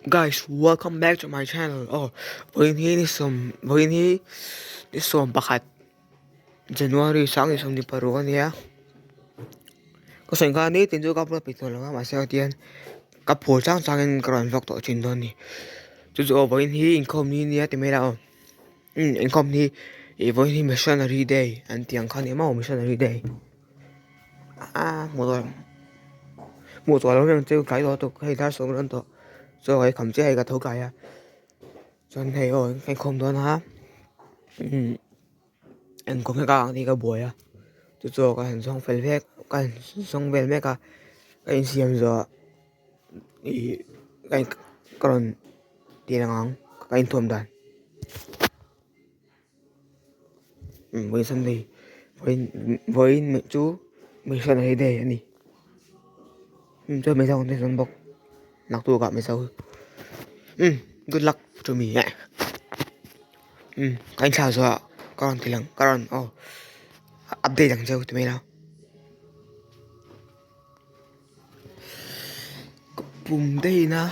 Guys welcome back to my channel aw vawiin hi ni sawm vawiin hi ni sawm pakhat January sang ni sawmhnih paruk a nia ka sawi nghal ni tin chu ka upload peih tawh lo a mahse hetiang ka phur chang chang in ka rawn vlog tawh thin dawn a ni chu chu aw vawiin hi inkhawm ni nia ti mai la aw umm inkhawm hi ih vawiin hi missionary day an tih ang kha a ni maw missionary day. A hmuh tawh hmuh tawh lo reng chu tlai tawh tuk hei dar sawm rawn tawh chaw ei kham chiah hei ka tho tlai a chuan hei aw ka inkhawm dawn a umm engkawm hi ka ang tih ka buai a chu chaw ka han zawng fel vek ka han zawng vel mek a ka insiam zawh ih ka in ka rawn ti lang ang ka inthuam dan. Vawiin Sunday vawiin vawiin chu missionary day a ni chuan mizo an ni bawk naktuk ah mizo umm good luck to me eh umm ka inthlah zawh ah ka rawn ti lang ka rawn aw update ang cheu ti mai la ka pum daih in a.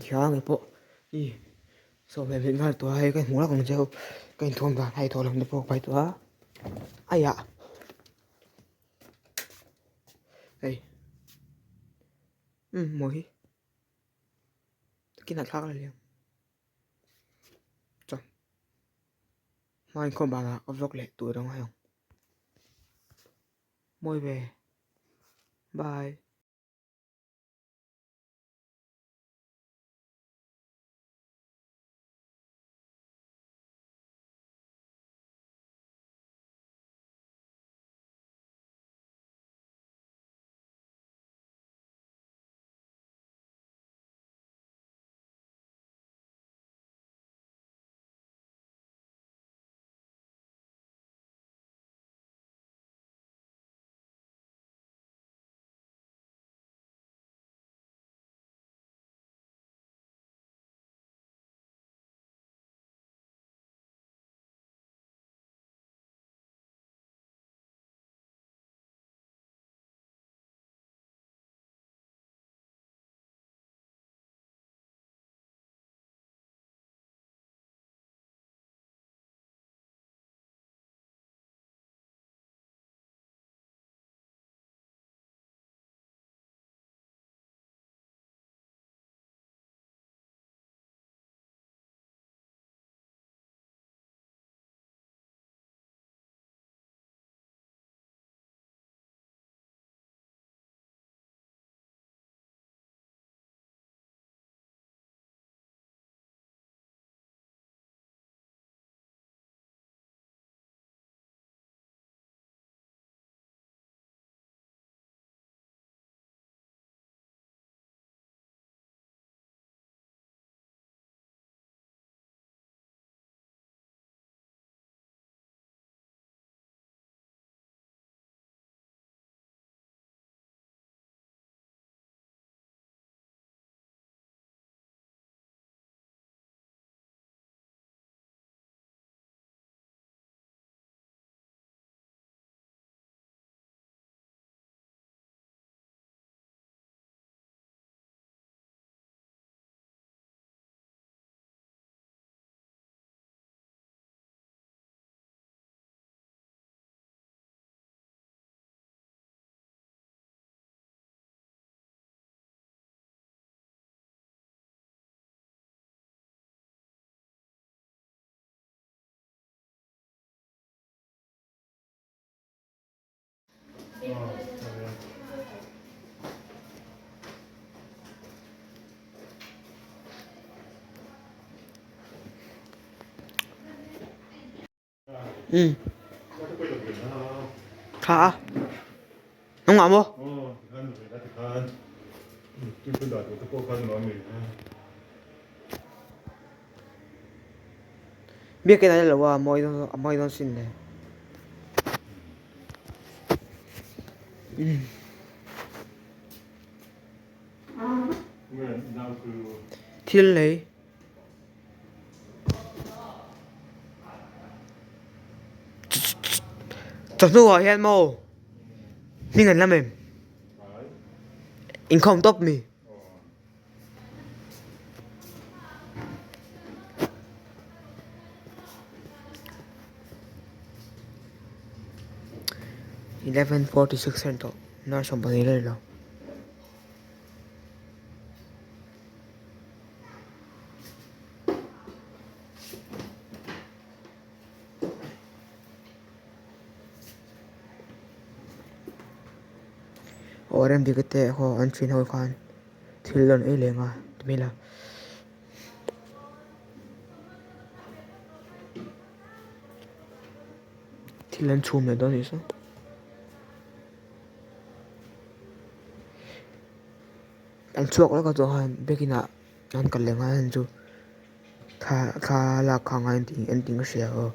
Thiang te pawh i sawm leh hnih nghal tawh a hei ka hmuh lawk ang che u ka inthuam dan hei tawh lam te pawh ka pai tawh a aiah. Hei umm maw hi takin a thlak la liam chuan hma inkhawm banah ka vlog leh tur ang hei ang mawi ve bye. Um tha a nangmah maw biakin a la lo a mawi dawn a mawi dawn sin le um. Thil lei. Chawhnuah hian maw hming an lam em? Inkhawm tawp mi? 11:46 a ni tawh dar 12 la ni lo. Aw remdika te haw an ṭhin ho khan thil rawn ei leh nga ti mai la. Thil an chhum leh dawn anih saw. An chhuak lawk a chuan khan biakin ah an kal leh ngai ang chu thla thla lak kha a ngai an tih ka hria aw.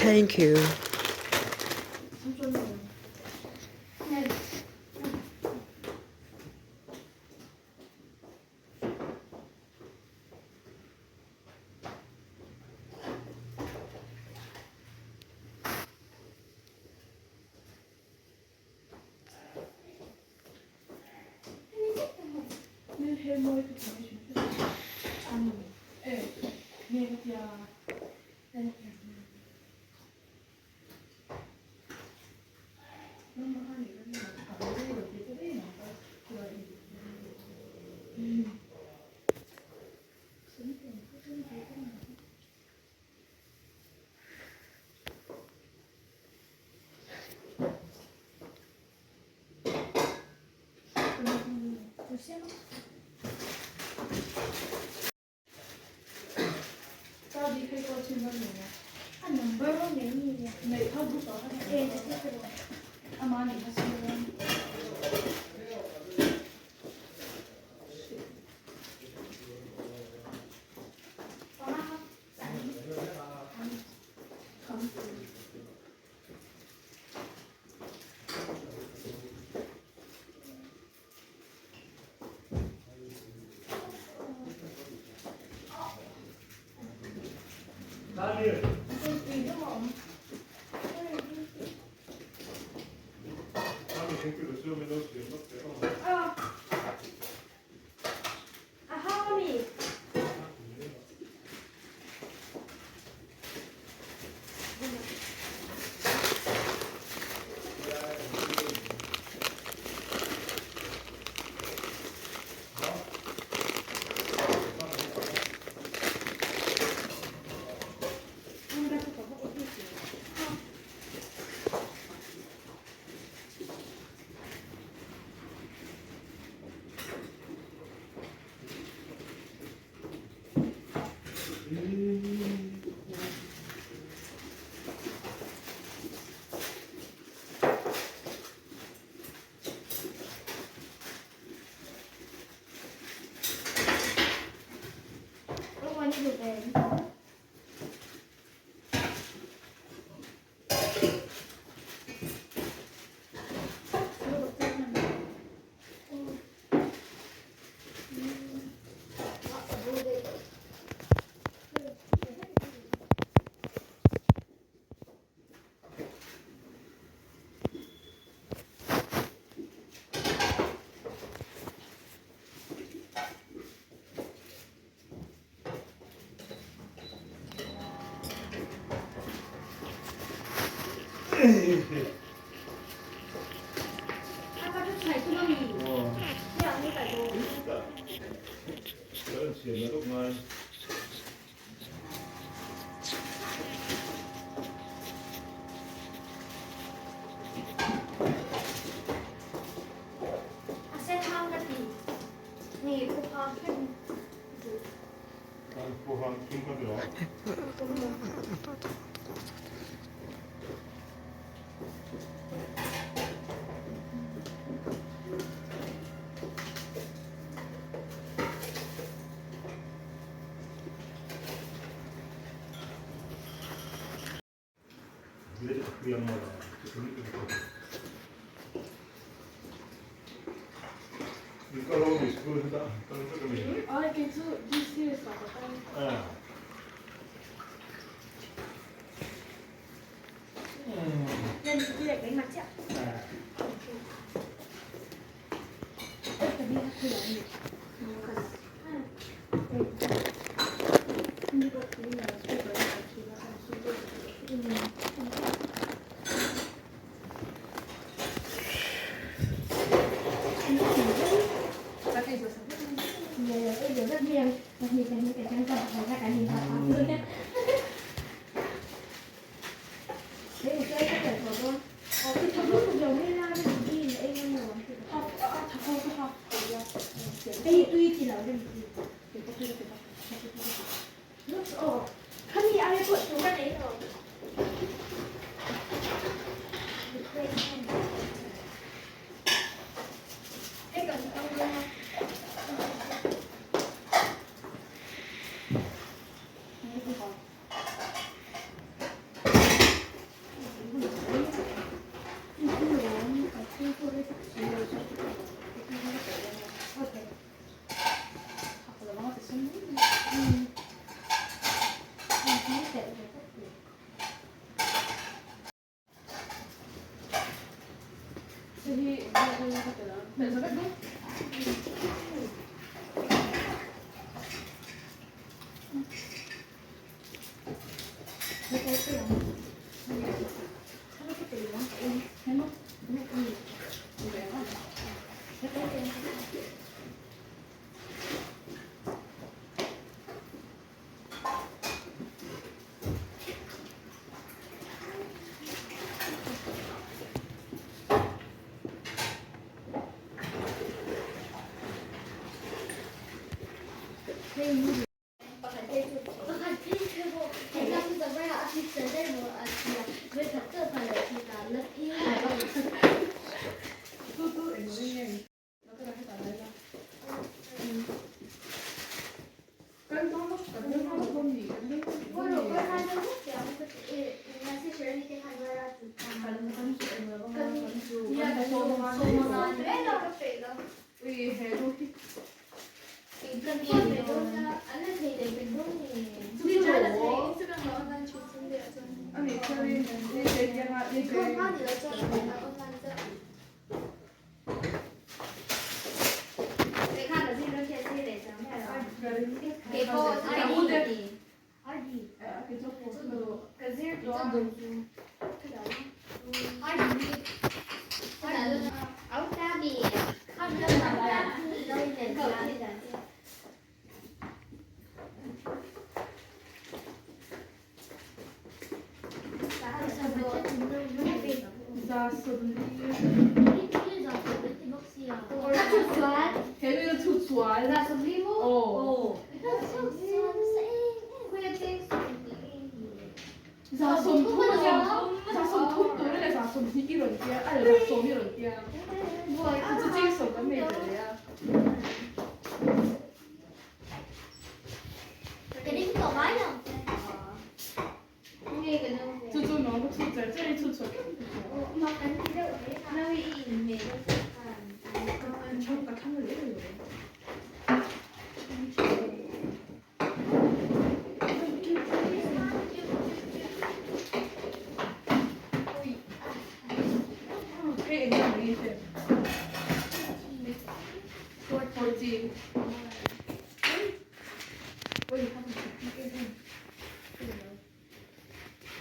Thank you.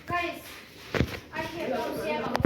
Guys, I can't go.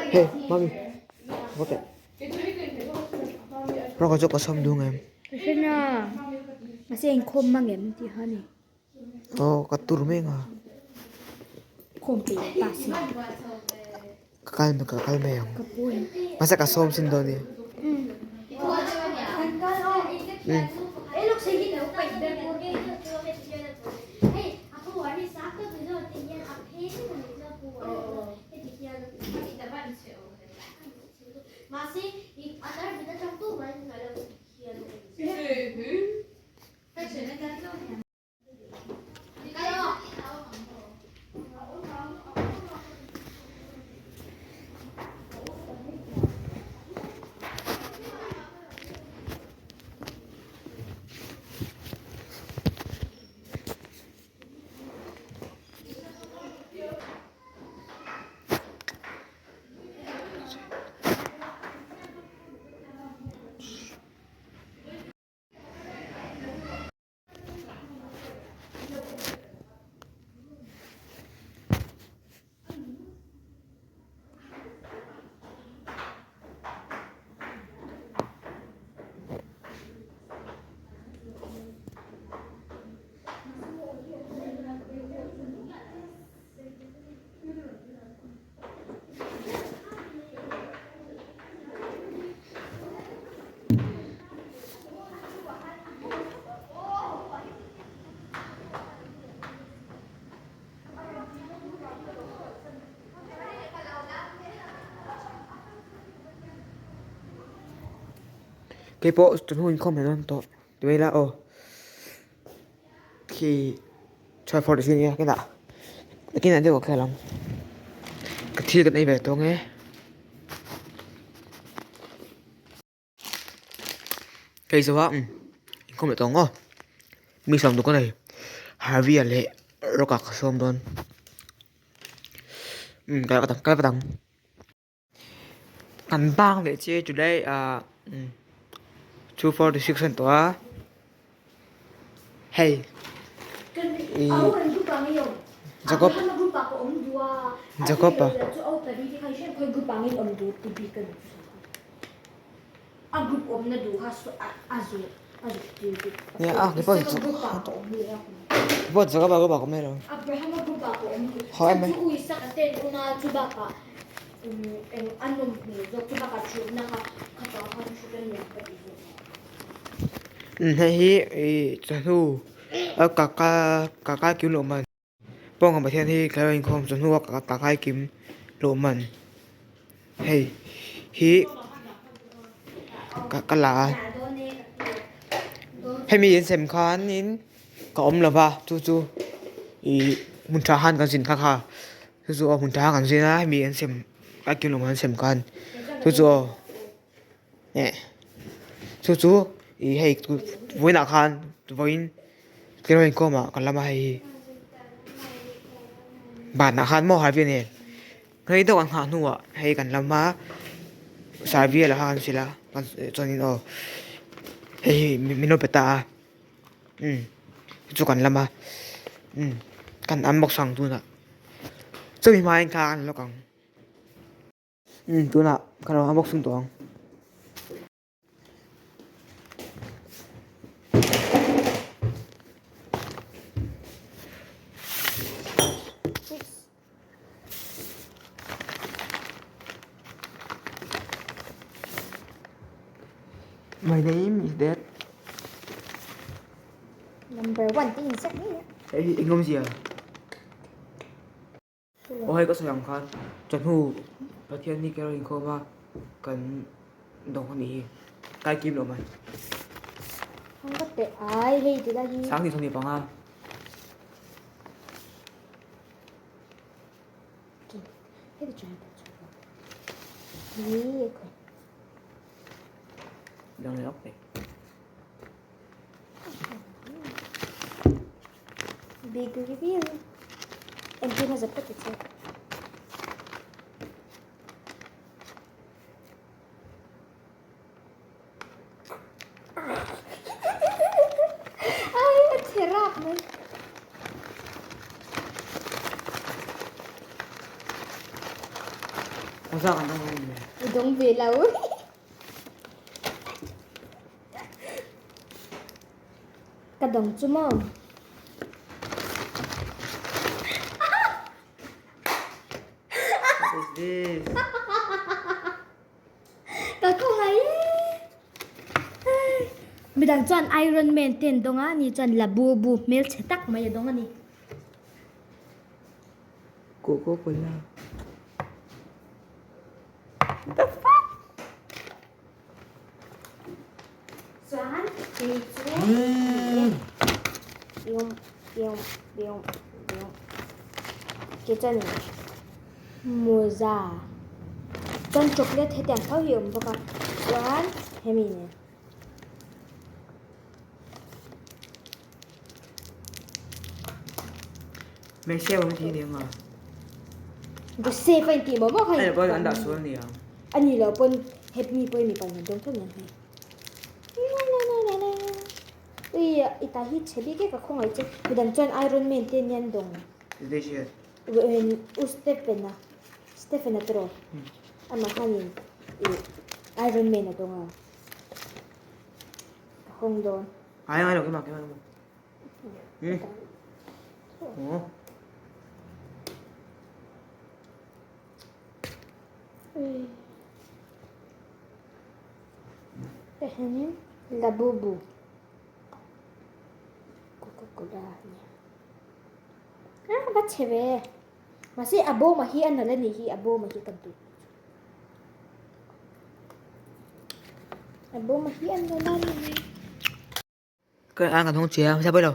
Hey mami va teh rawk chu ka sawm duh em aw ka tur mek a ka kal ka kal mai ang mahse ka sawm sin dawn nia. Keipawh chawhnu inkhawm leh dawn tawh ti mai ila aw khi 12:43 ania kinah nakinah deuh ka khel ang ka thil kan ei ve tawh ang e. Hei zo a umm inkhawm leh tawh ang aw mi sawm duk a nei Harvey-a leh Rock-a ka sawm dawn umm kal vat ang kal vat ang. Kan bang leh che today ah umm 2:46 a ni tawh a hei ih Jacob Jacob-a. Nia a keipawh keipawh Jacob-a group ah ka awm mai lo haw em mai. Hei hi ih chawhnu ka ka kim loh man pawng Pathian hi ka lo inkhawm chawhnu a ka kai kim loh man hei hi ka la a hemi an sem khanin ka awm lo va chu chu ih hmun tha khan kan zin kha kha. Chu chu aw hmun tha kan zin a hemi an sem a kil awm an sem khan chu chu aw eh chu chu ih hei vawiinah khan vawiin tlem inkhawm ah kan lam a hei hi banah khan maw harvey nen rei deuh an nghah hnuah hei kan lam a sarvia lah kha kan hrilh a chuanin aw hei hi min lo pe ta a. Umm chu kan lam a umm kan unbox ang tunah chumi hmain thla an lawk ang umm tunah ka lo unbox ang tawh ang. My name is that. Number one te in sak ngei a. Hei hi eng awmzia? Aw hei ka sawi ang khan chawhnu Pathian hi kero inkhawm a kan dawng a nih hi. Kai kim lo mai. Hang ka teh ai hei ti lai hi. 20 25. Big reveal. Entir hmasa phawt ta che. Ai a chhe rap mai. I dawng ve lo. Ka dawng chu maw? What is this? Ka khawngaih e. Midang chuan Iron Man te an dawng a, ani chuan Labubu hmelchhe tak mai a dawng a ni. Coco Cola. What the fuck? Chuan kei chu bium bium bium bium ke chuan mawza chuan chocolate hetiang tho hi a awm bawk a chuan hemi nen. Hmeichhia awm tih ni ang a. Joseph a intih maw maw kha. Ani pawn an dah sual ni ang. Ani lo pawn Happy pawhin mipa in an dawng tho niang hei. Na na na na na. Ui i ta hi chhe bik e ka khawngaih che. Midang chuan Iron Man te nia an dawng. Zde hriat. U Stephen a. Stephen a tiraw. Amah khanin i Iron Man a dawng a. Ka hawng dawn. Ai ai lo keimah keimah keimah. Hmm. Oh. Hianin labubu coca cola a nia a va chhe ve mahse a bawm ah hi a nalh a nih hi a bawm ah hi kan tui. A bawm a hi an rawn a ni. Cái ăn còn không chia sao bây giờ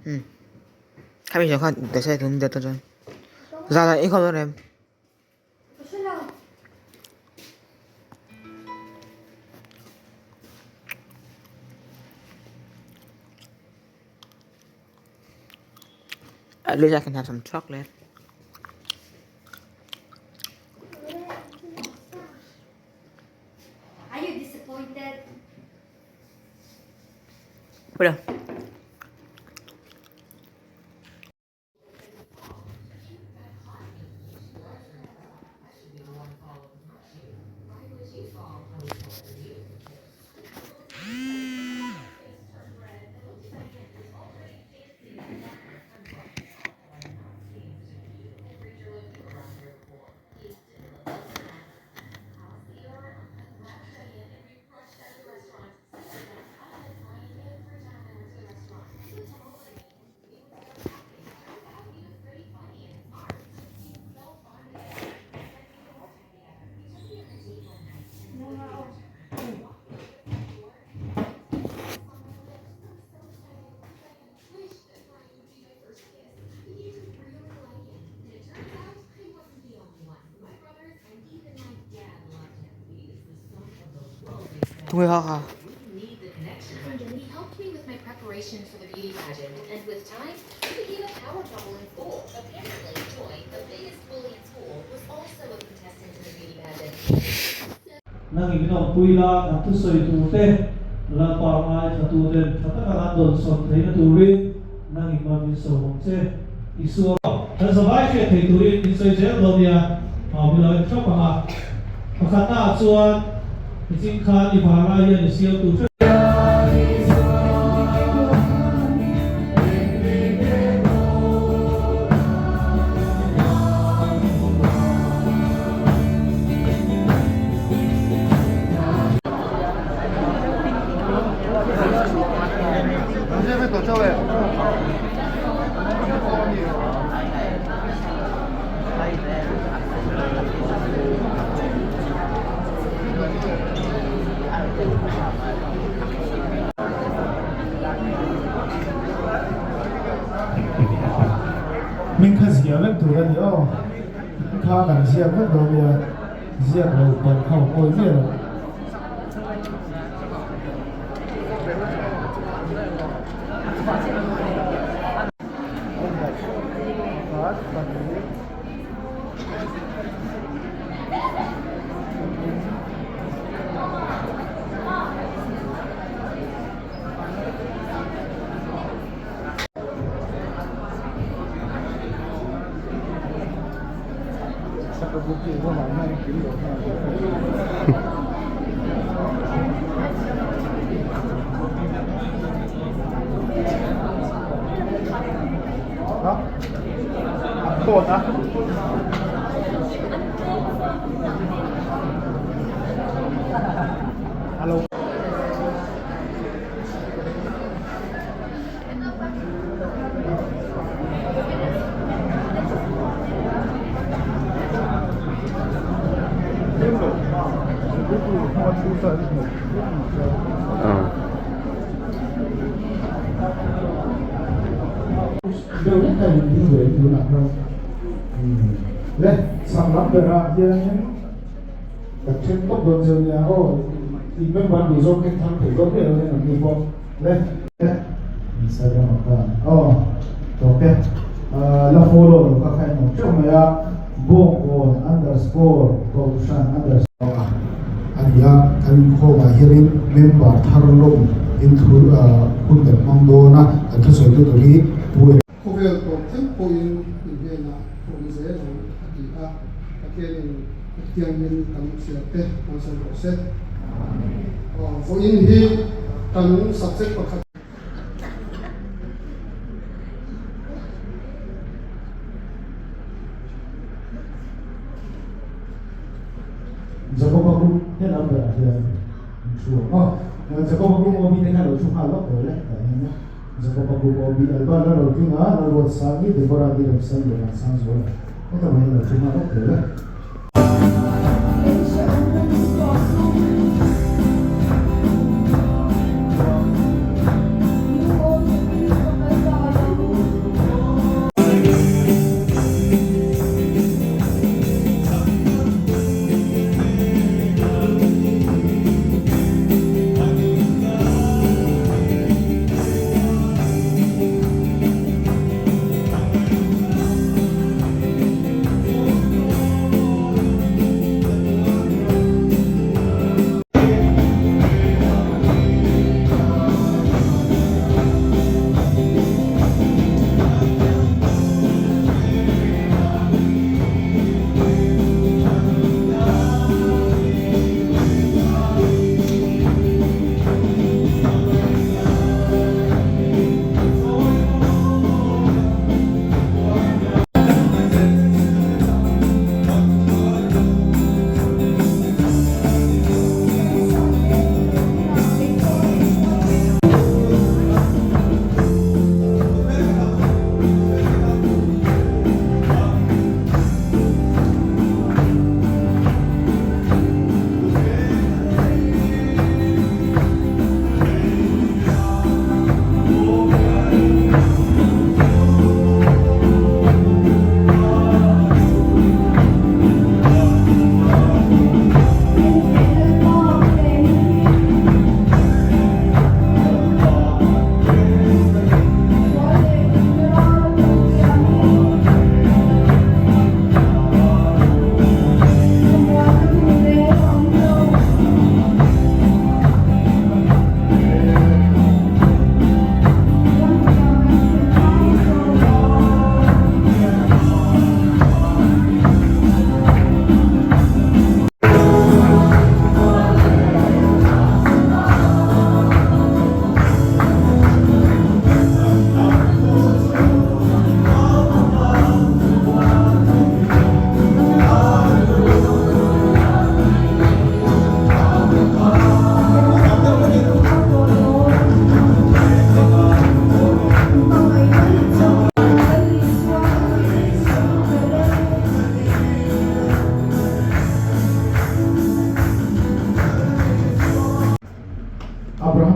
ừ hai mình chọn để xe chúng ta cho ra là ít không đâu em. At least I can have some chocolate. Are you disappointed? Bây giờ. Tui ha ha. Nangin min awmpui la, kan thusawi tur te, Lalpa ngaithla tu ten tha taka kan dawnsawn theihna turin nangin ma min sawm ang che. Isua. Kan zavai hriat thei turin min sawi zel dawn nia, min lo en hrap ang a. Pakhatna ah chuan nichin khan i var lai hian i siam tur hrep. Hming kha ziah vek tur a ni aw. Hming kha kan ziak vek dawn nia, ziak lo palh kha awm awi miah lo. Le chhak lam berah hianin ka then tawp dawn che nia aw in member duh zawk khen thang thei dawn miah lo hian an ni bawk le. Instagram ah khan aw tawp e la follow lo kha kha en awm teuh mai a bawngkawn underscore kohhran underscore a a ni a kan inkhawm ah hianin member thar lawm in thu hun kan hmang dawn a kan thusawi tu tur hi pu Khawvel tawp thleng pawhin in hnenah awm zel ang a ti a, Pathianin Pathianin kan chhiarte hmansan rawh se. Vawiin hi kan subject pakhat. Jacoba group he lam berah hian an thu ang aw. Jacoba group OB te khan lo thu nghal lawk ber le tah hian Jacoba group OB Albert la lo tling a, la ruat sang i Deborah di rem sang leh van sang zual a, heta mai hian lo thu nghal lawk ber le.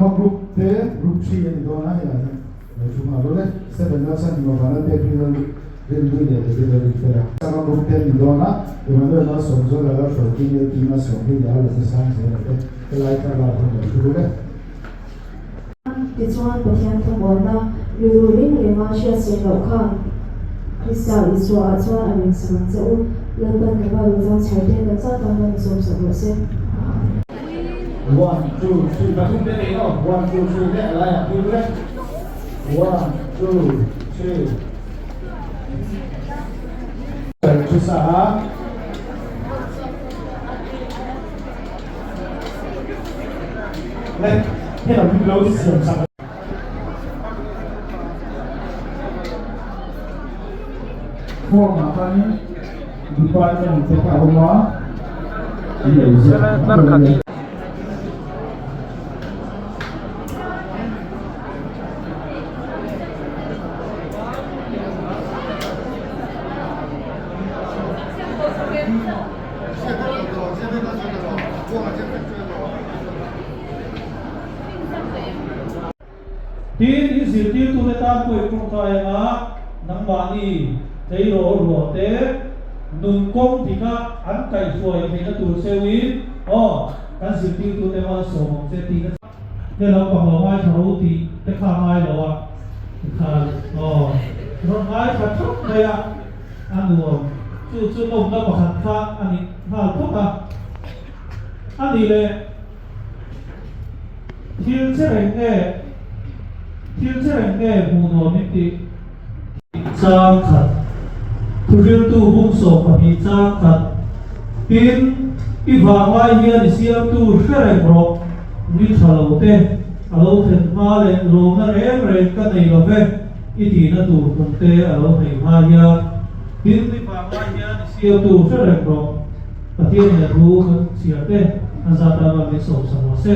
Sangha group te group 3 a ni dawn a helai hian lo thu nghal dawn e. Stephen Lalchhanhima Vanal te Pi Lal Rinhlui leh David Lalrinfela. Sangha group te an ni dawn a, Emmanuel Malsawmzuala Lalhruaiki Nelki Malsawmhlui leh a lawmna sang zela te helai thlalak hun lo thu dawn e. Tichuan, Pathian thlamuanna rilru reng renga hriatchhen loh khan Krista Isuaah chuan a rinsak ang che u. Lalpan kan Bible chang chhiar te kan zat ang nan sawmsak rawh se. One, two, three, pathum te nei aw. One, two, three leh a laiah phir vek. One, two, three. Thu sa a. Le, he lam hi lo siam sak. Form ah khanin department te kha a awm a, an lo ziak hnawk a ni. Tin, in zirtirtute tan pawh i tawngtai anga nangmahni tleirawl rual te nun kawng dika an kaihhruai theihna tur cheuin aw kan zirtirtute malsawm ang che tih na He lampang lo ngaithla ro tih te kha a ngai lo a, tikhan aw rawn ngaithla thap mai a, a nuam chu chu nawmna pakhat kha a ni nghal phawt a, a nih leh thil che reng nge thil che reng nge hmuh nuam in tih chang khat thuhriltu bung 12 chang khat tin i vang lai hian i siamtu hre reng rawh ni tha lo te a lo thlen hma leh lawmna reng reng ka nei lo ve i tihna tur kum te a lo nei hma hian tin i vang lai hian i siamtu hre reng rawh Pathian in a thu kan chhiar te an zat tan min sawmsak rawh se.